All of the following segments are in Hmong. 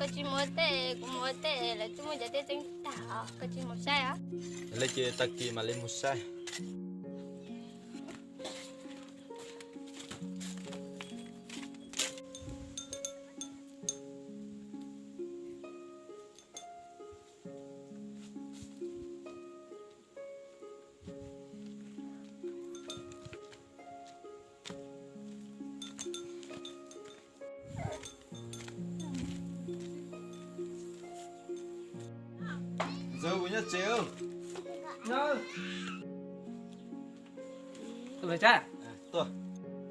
Koj tsis mus ua teb, kuv mus ua teb, lawv twb muab cov teb txeeb tag os, koj tsis mus saib os. Li ces tag kis mam li mus saib. Ntxawg, kuv nyob tsev. Tuaj,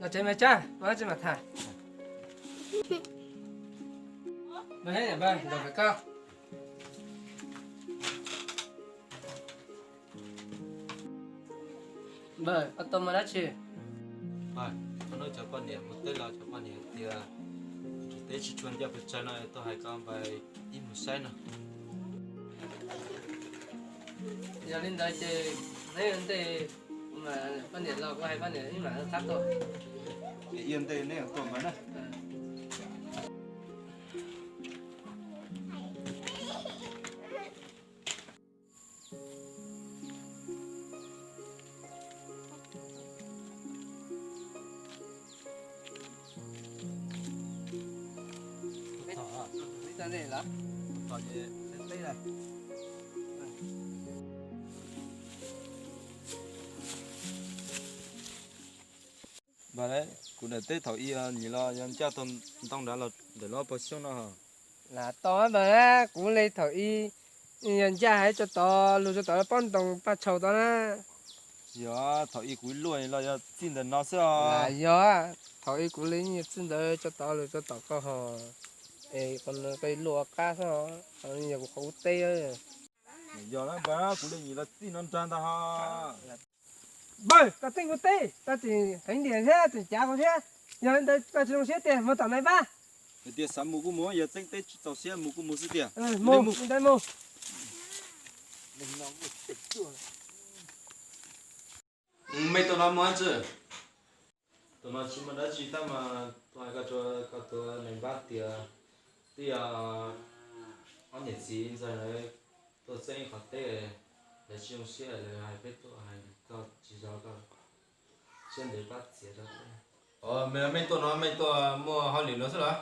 los tsev mas Tsab, ua dab tsi mas tham. Npawg, npawg, nrog pem koj. Npawg, koj tuaj muaj dab tsi? Npawg, cov poj niam mus teb los cov poj niam tias teb tsis tshua ncaj pes tsawg no, tuaj hais koj npawg ib mus saib no. Yog li ntawd ces neb ua ntej, poj niam los kuv hais poj niam ib mam qab tuaj. Ua ntej neb tuaj npawg na. Npawg, kuv daim teb thaum ub nyias los yog ncaj tau ntoo nrad los ntawm lub pob xyoob no. Lam tau npawg, kuv li thaum ub yog ncaj heev, tso tod lug tso tod pob ntoo paj tshau tod na. Yog thaum ub kuv luaj los yog txij ntawm no xwb os. Yog, thaum ub kuv li txij ntawd tso tod lug tso tom koj ho, es koj luaj qab xwb os, yog kuv qhov ub teb. Yog na npawg, kuv li nyias los txij no nrag ntag ho. Npawg, koj txeeb kuv teb, koj tseem heev tiag thiab tseem cav kuv thiab. Yog li ntawd koj tsis zoo siab tiag mus tom nais npab. Hais tias xav mus kuj mus, yog txeeb teb tsis txaus siab mus kuj mus xwb tiag. Mus, mus ntawd mus. Mej tuaj no muaj dab tsi? Tuaj no tsis muaj dab tsi tab mas tuaj hais koj, koj tus nais npab tias twb yog ob niam txiv ntxawg lawv tuaj txeeb qhov teb, lawv tsis zoo siab lawv hais peb tuaj hais koj tsis zov koj, siab ntev pab txiav rau peb. Mej tuaj no mej tuaj muaj hauj lwm no xwb los?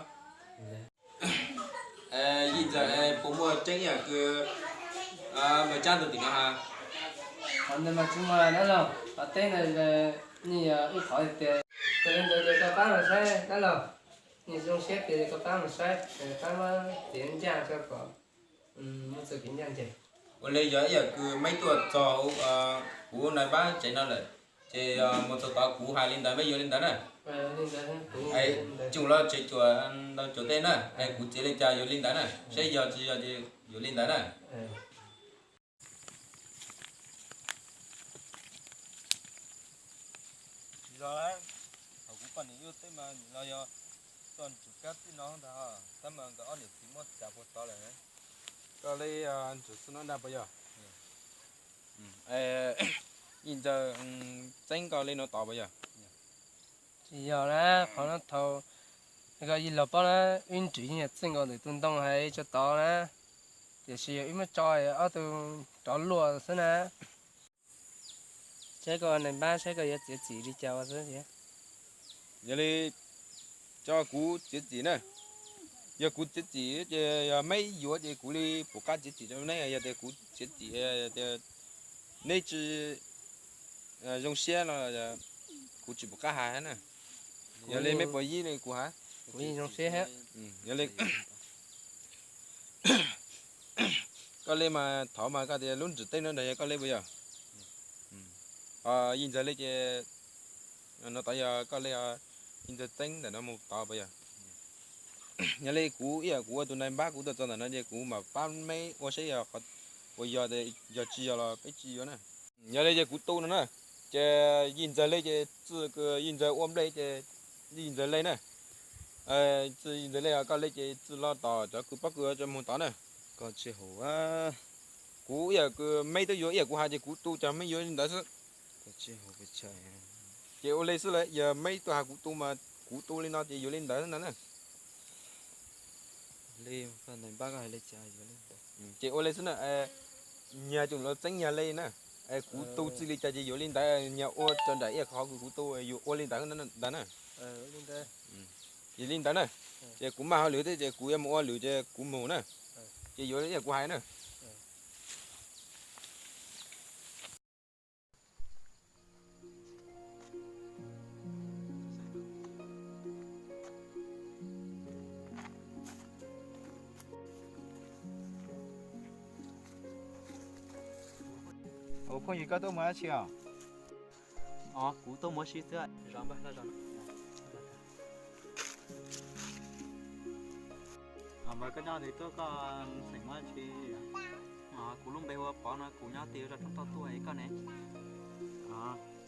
Yij ntxawg, puas muaj tseeb ib yam kws Maiv Tsab ntawd tim no has? Qhov ntawd mas tsis muaj dab laug, qhov teb ntawd nws yog ib qhov tias, yog li ntawd ces koj pab mus saib dab laug, nws zoo siab tias koj pab mus saib, pab muab txiav ncaj rau kom muaj txoj kev ncaj ncees. Ua li yog ib yam kws mej tuaj txog kuv nais npab tsev no lawm, ces mus txog tod kuv hais li ntawd mej yuav li ntawd na. Tsis los tsev cuam ntau cuam tej na, es kuv txiav li cas yuav li ntawd na, saib yog tsis yog ces yuav li ntawd na. Tsis zog, thaum kuv poj niam yuav teb mas nim no yog txoj ntsws kab txij no ntag, tab mas nkawd ob niam txiv muab txav puag tod lawm. Koj li ntsws txij no ntag puas yog? Yij ntxawg txeeb koj li no tod puas yog? Tsis yog na, qhov no thaum koj yij laug paub na, wb nrhiav yeej txij nkaus ntawm tus ntoo hais tso tod na, tiam sis yog wb muab tso ob tug rov luaj xwb na. Saib koj nais npab saib koj yuav txiav txim li cas ua xwb thiab. Yog li, tso kuv txiav txim na. Yog kuv txiav txim ces yog meb yuav ces kuv li puas qab txiav txim rau neb, yog tias kuv txiav txim tias neb tsis zoo siab no, kuv tsis pom qab hais na. Yog li meb puas yib li kuv hais? Kuv zoo siab. Yog li, koj li mas thov mas koj tias lub ntsws teb no ntag yog koj li puas yog? Yij ntxawg li ces no tod yog koj li, yij ntxawg txeeb ntawm no mus tod puas yog? Yog li kuv ib yam kuv ua tus nais npab kuv tuaj txog ntawm no ces kuv mam pab meb ua saib yog, uas yog, yog tsis yog los peb tsis yuav na. Yog li ces kuv tu no na, ces yij ntxawg li ces txij yij ntxawg ua nplej ces yij ntxawg li na. Txij yij ntxawg li koj li ces txij los tom cov kws pob kws tso mus tod na. Koj tsis haum. Kuv ib yam kws meb twb yuav ib yam kuv hais ces kuv tu ces meb yuav li ntawd xwb. Ces ua li xwb las, yog meb tuaj hais kuv tu mas kuv tu li no ces yuav li ntawd xwb ntag na. Li, koj ntais npab koj hais li cas yuav li ntawd. Ces ua li xwb na, nyias coj los txeeb nyias li na. Kuv tu txij li cas ces yuav li ntawd, nyias ua raws nraim ib yam qhov kuv tu, yuav ua li ntawd ntag na. Ces li ntawd na, ces kuv maj hauj lwm thiab ces kuv yuav mus ua lwm ces kuv mus na. Ces yuav li kuv hais na. Ua phooj ywg, koj tuaj mus dab tsi os? Os, kuv tuaj mus ua si xwb. Zov npawg, los zov. Os, npawg, koj nyob tid tuaj, koj xeem muaj dab tsi? Os, kuv lub npe hu ua Pov no, kuv nyob tim lub zos Roob Toj tuaj. Koj ne?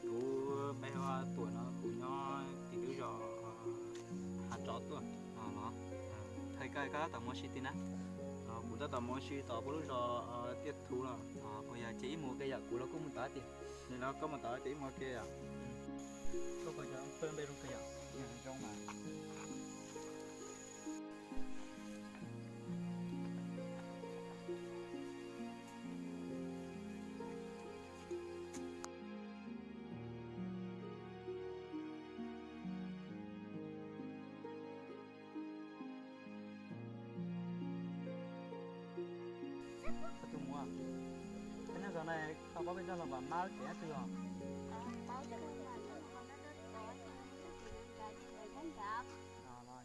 Kuv npe hu ua Tuam no, kuv nyob tim lub zos Hav Tsov tuaj. Hais koj, koj tab tom mus ua si tim na? Kuv tab tom mus ua si tom puab lub zos Tiaj Thuv los. Puas yog ces ib mus ua ke yom, kuv los kuj mus tom tiag. Nim no koj mus tom ces ib mus ua ke yom. Koj puas cov npe zoo kawg yom? Zoo mas. Tus muam, peb nyob zos no koj paub peb zos Los Vam Mab lub tsev dab tsi os?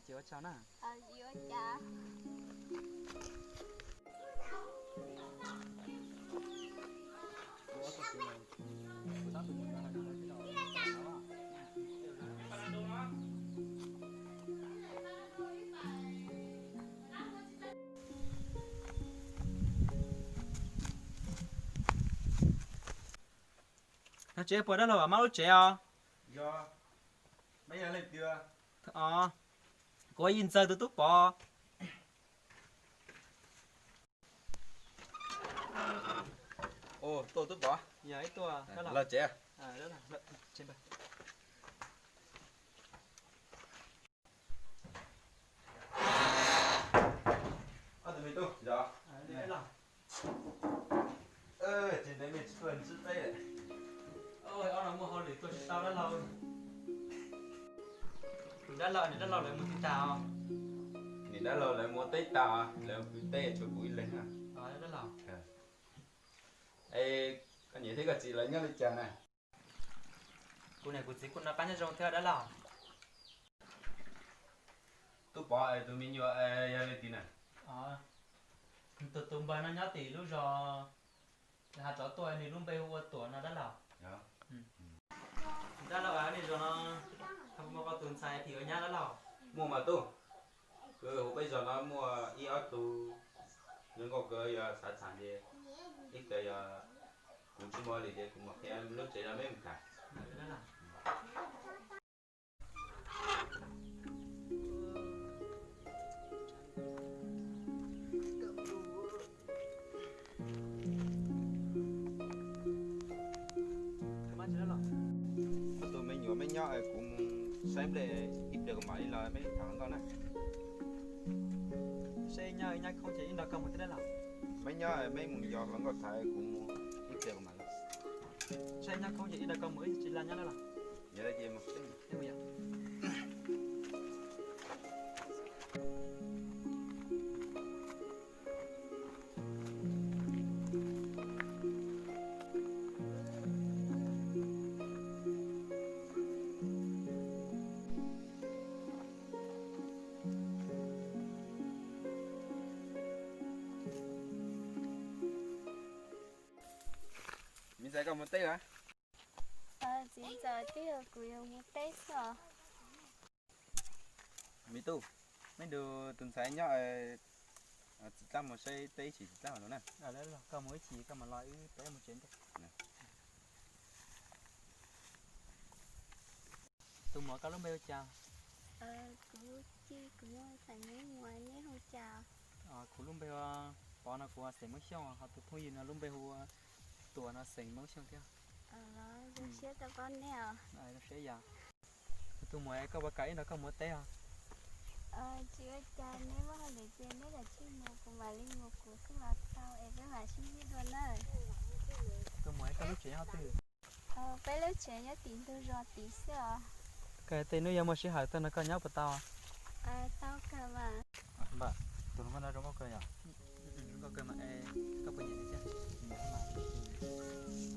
Ces ua tsaug na. Tsev puas dab laug Vam Mab lub tsev os? Kuv ua Yim Ntxawg tus tub Pov. Tuaj tub Pov. Los tsev. Ob tug me tub, tsis tuaj ntsib peb. Ob no muaj hauj lwm tuaj tsis tau dab laug. Dab laug, niam dab laug lawv mus teb tag os. Niam dab laug lawv mus teb tag, lawv pw teb tshuav kuv ib leeg. Dab laug. Es koj niam thiab koj txiv lawv nyob li cas na? Kuv niam kuv txiv kuj noj qab nyob zoo thiab dab laug. Tub Pov, tus me nyuam yog leej twg na? Tus, tus npawg no nyob tim lub zos Hav Tsov tuaj, nws lub npe hu ua Tuam no dab laug. Dab laug, nej zos no ho muaj koj tus ntxhais phim ua nyab dab laug? Muaj mas tub. Kuv hu peb zos no muaj ib ob tug zoo nkauj kawg, yog xav tham ces ib pliag yog kuv tsis muaj hauj lwm ces kuv mam qhia lub tsev rau peb mus tham. Koj tus me nyuam me nyob, kuv mus saib nplej ib pliag kuv mam li los peb tham hluas nkauj na. Saib nyob nyab khoob ces ib nrog koj mus thiab dab laug. Meb nyob meb mus yos hluas nkauj tham, kuv mus ib pliag kuv mam los. Saib nyab khoob ces ib nrog koj mus, ib tsis laj nyob dab laug. Yog li ces mus. Me ntxhais, koj mus teb los? Txiv ntxawm, twb yog kuv yuav mus teb xwb os. Me tub, meb nrog tus ntxhais nyob, tsis txaj muag saib teb ib chim tsis txaj los na. Koj mus ib chim koj mam los wb peb mus tsev ntej. Tus muam, koj lub npe hu cas? Kuv, kuv yog Xeem Hmoob Muas, neb hu cas? Kuv lub npe hu ua Pov no, kuv xeem Hmoob Xyooj, ho tus phooj ywg no lub npe hu ua Tuam no, xeem Hmoob Xyooj thiab. Zoo siab tau paub neb os. Zoo siab yom. Tus muam, koj puas kam wb nrog koj mus ua teb os? Tsis ua cas, neb muaj hauj lwm ces neb lam tsij mus, kuv mam li mus kuv xwb los tau es peb mam sib ntsib dua na. Tus muam, koj lub tsev nyob twg? Peb lub tsev nyob tim ntug zos tid xwb os. Kawg, tej hnub yog muaj sij hawm tuaj nrog koj nyob puas tau? Tau kawg mas. Npawg, tus hluas nkauj no zoo nkauj kawg yom. Zoo nkauj kawg mas, koj puas nyiam nws thiab?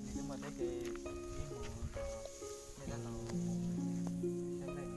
Nws twb muaj teb ces wb mus nrog nej dab laug mus saib dej.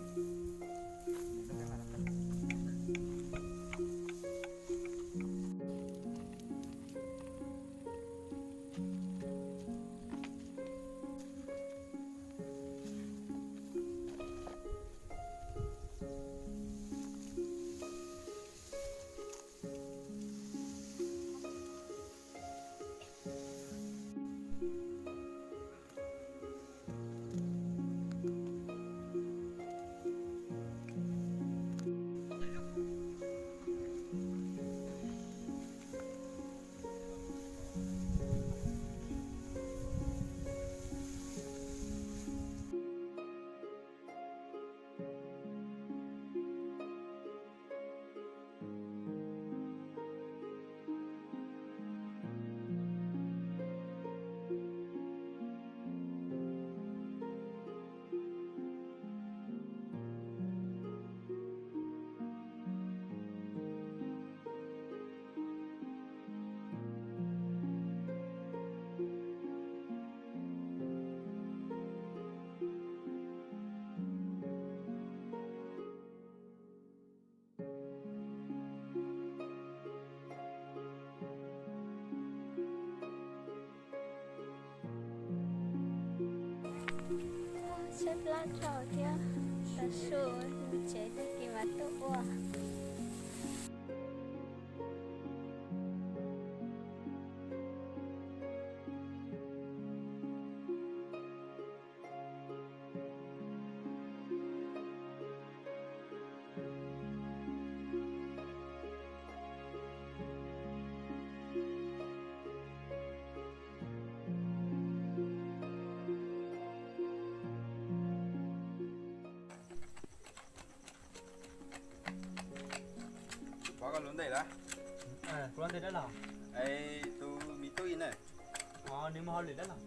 Tshaib plab dhau thiab, tav su, mus tsev tag kis mas tuaj ua. Pov koj lub ntej lawm. Kuv lub ntej dab los? Es tus me tub ib ne. Nws mus hauj lwm dab los?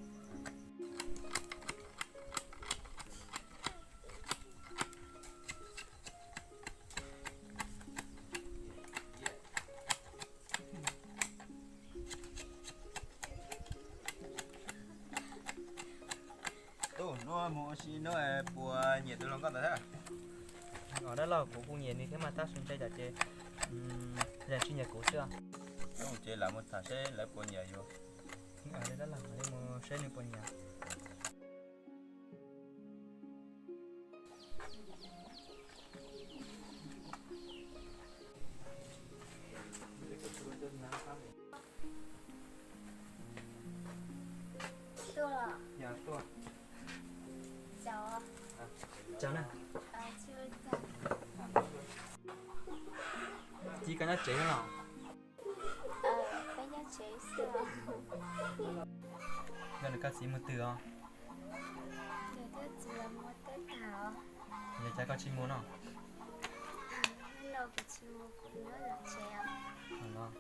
Tub, hnub mus ua si hnub puas nyiam tus hluas nkauj ntawd thiab? Os, dab laug, kuv kuj nyiam nws thiab mas tab sis ntshai tsam ces nws tsis nyiam kuv xwb os. Ces lawv mus tham seb lawv puas nyiam yus. Dab laug, mam li mus saib nws puas nyiam. Tuaj los? Yog tuaj. Chào. Chào na. Txiv, koj nyob tsev los? Peb nyob tsev xwb. Yog nws, koj txiv mus twg os? Nws thiab txiv mus teb tag os. Yog cas koj tsis mus no? Hnub no kuv tsis mus, kuv nyob tsev os.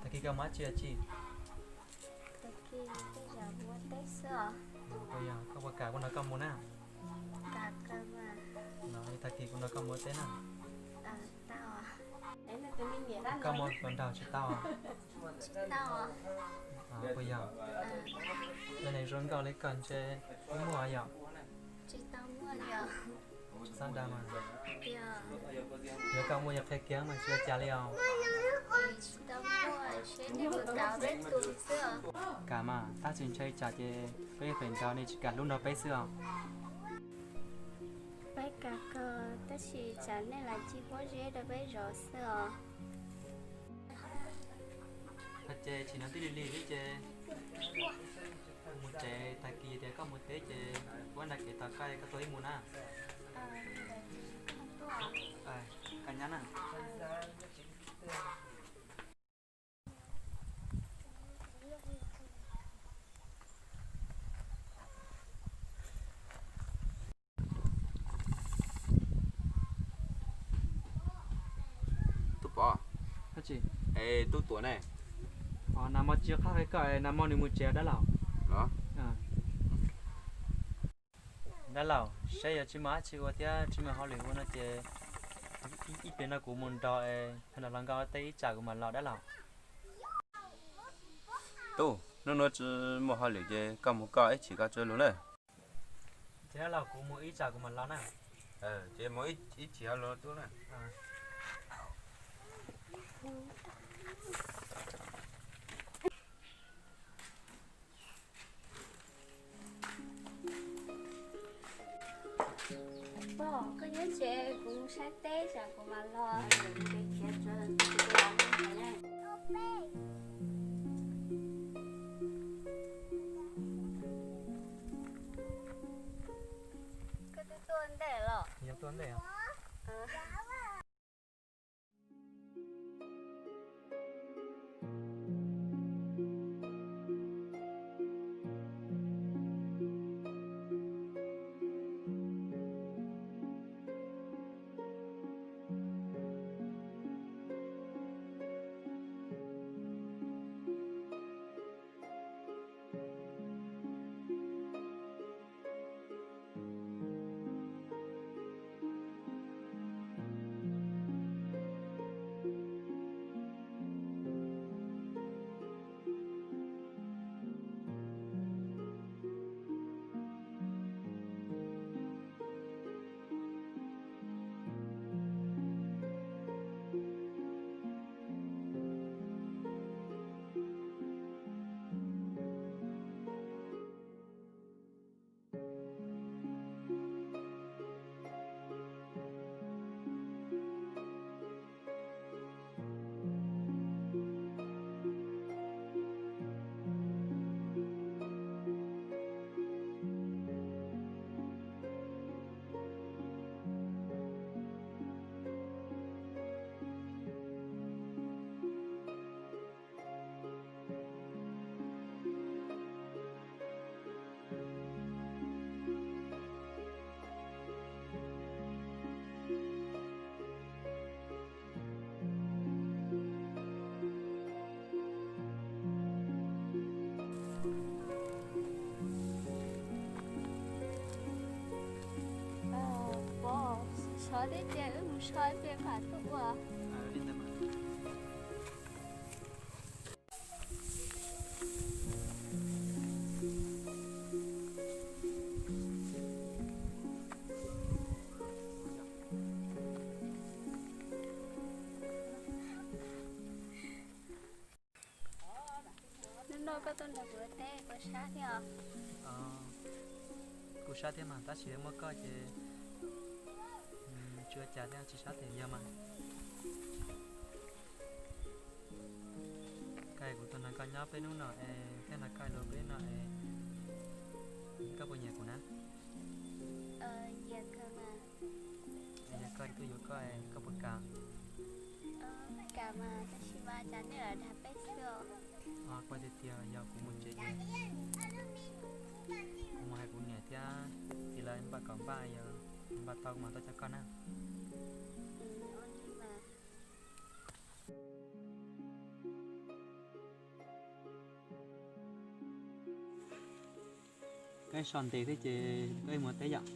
Tag kis koj mus dab tsi os txiv? Tag kis tej zaum mus ua teb xwb os. Yog koj puas kam kuv nrog koj mus na? Kam kawg mas. Tag kis kuv nrog koj mus ua teb na. Tau. Koj muaj hluas nraug tsis tau? Tsis tau. Puas yog? Yog neeg zoo nkauj li koj ntshe twb muaj yom? Tsis tau muaj yom. Tsis txhob dag mas. Yog koj muaj yog qhia kiag mas tsis ua cas li os. Tsis tau muaj, seb nej puas kam peb tus xwb os. Kam mas, tab sis ntshai tsam ces peb pem nraud nej tsis kam hlub nrog peb xwb os. Peb kam kawg tab sis tsam nej lam ci pob zeb rau peb zov xwb os. Ces tsis no twb lig lig thiab ces mus tsev, tag kis tias koj mus teb ces kuv nrog kev tos koj, koj tuaj wb mus na. Koj nyob na. Es tub tuam ne? Nag hmo tsis qab qhia koj, nag hmo nws mus tsev dab laug. Dab laug, saib yog tsis muaj dab tsi ua thiab tsis muaj hauj lwm ua no ces ib pliag no kuv mus nrog, nrog hluas nkauj teb ib tsam kuv mam los dab laug. Tub, hnub no tsis muaj hauj lwm ces koj mus koj ib chim koj tsuas lug na. Ces dab laug kuv mus ib tsam kuv mam los na. Ces mus ib chim ho lug tub na. Pog, koj nyob tsev kuv mus saib teb tsam kuv mam los. Koj twb tuaj ntej los? Yog tuaj ntej. Pog, sov thiab ces wb mus so ib pliag mam tuaj ua. Hnub no koj tuaj nrog kuv teb puas sab thiab os? Kuj sab thiab mas, tab sis muaj koj ces tsis ua cas thiab, tsis sab thiab, yog mas. Koj, kuv tuaj nrog koj nyob peb hnub no es thiab nrog koj luag peb no es, koj puas nyiam kuv na? Yog koj tuaj yuav koj, koj puas kam? Kam mas, tab sis mas cas nej lam dag peb xwb os? Kuv tiag tiag, yog kuv mus tsev ces kuv mus hais kuv niam thiab txiv lawv npaj kom npaj, yog npaj tau kuv mam tuaj coj koj na. Koj so ntev thiab ces koj mus teb yom.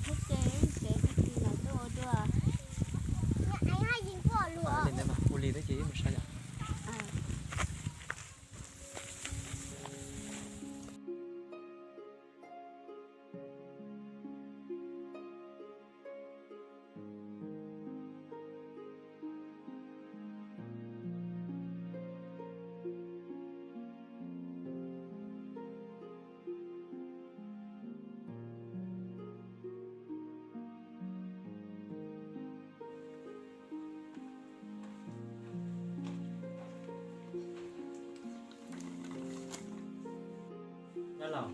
Thiab ces tsev tag kis lawm tuaj ua dua. Ua li thiab ces ib mus saib yom. Dab laug,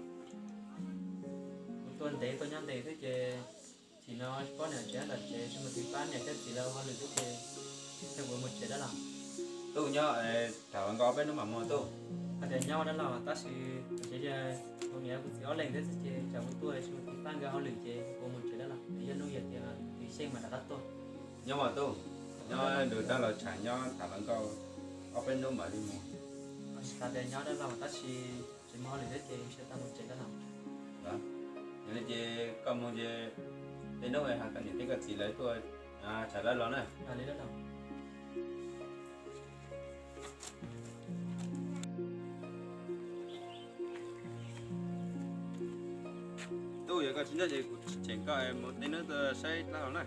kuv tuaj ntev tuaj nyob ntev xwb ces chim no tsis paub niam tsev tom tsev, tsis mus tiv pab niam thiab txiv lawv ua hauj lwm xwb ces kuv mus tsev dab laug. Tuaj nyob, tham hluas nkauj peb hnub mam mus tuaj. Hais tias nyob dab laug tab sis kuv tsev kuv niam kuv txiv ob leeg thiab xwb ces tsam kuv tuaj tsis mus tiv pab nkawd hauj lwm ces kuv mus tsev dab laug, yog hnub yog tias twb xyeej mas rov qab tuaj. Nyob mas tuaj, nyob nrog dab laug tsham nyob tham hluas nkauj ob peb hnub mam li mus. Tsis tas tias nyob dab laug tab sis tsis muaj hauj lwm thiab ces tsis tas mus tsev dab laug. Yog li ces koj mus ces tej hnub hais koj niam thiab koj txiv lawv tuaj tsham dab laug na. Yog li dab laug. Tuaj, yog koj tsis nyob ces kuv tseem koj mus tej hnub tuaj saib dab laug na.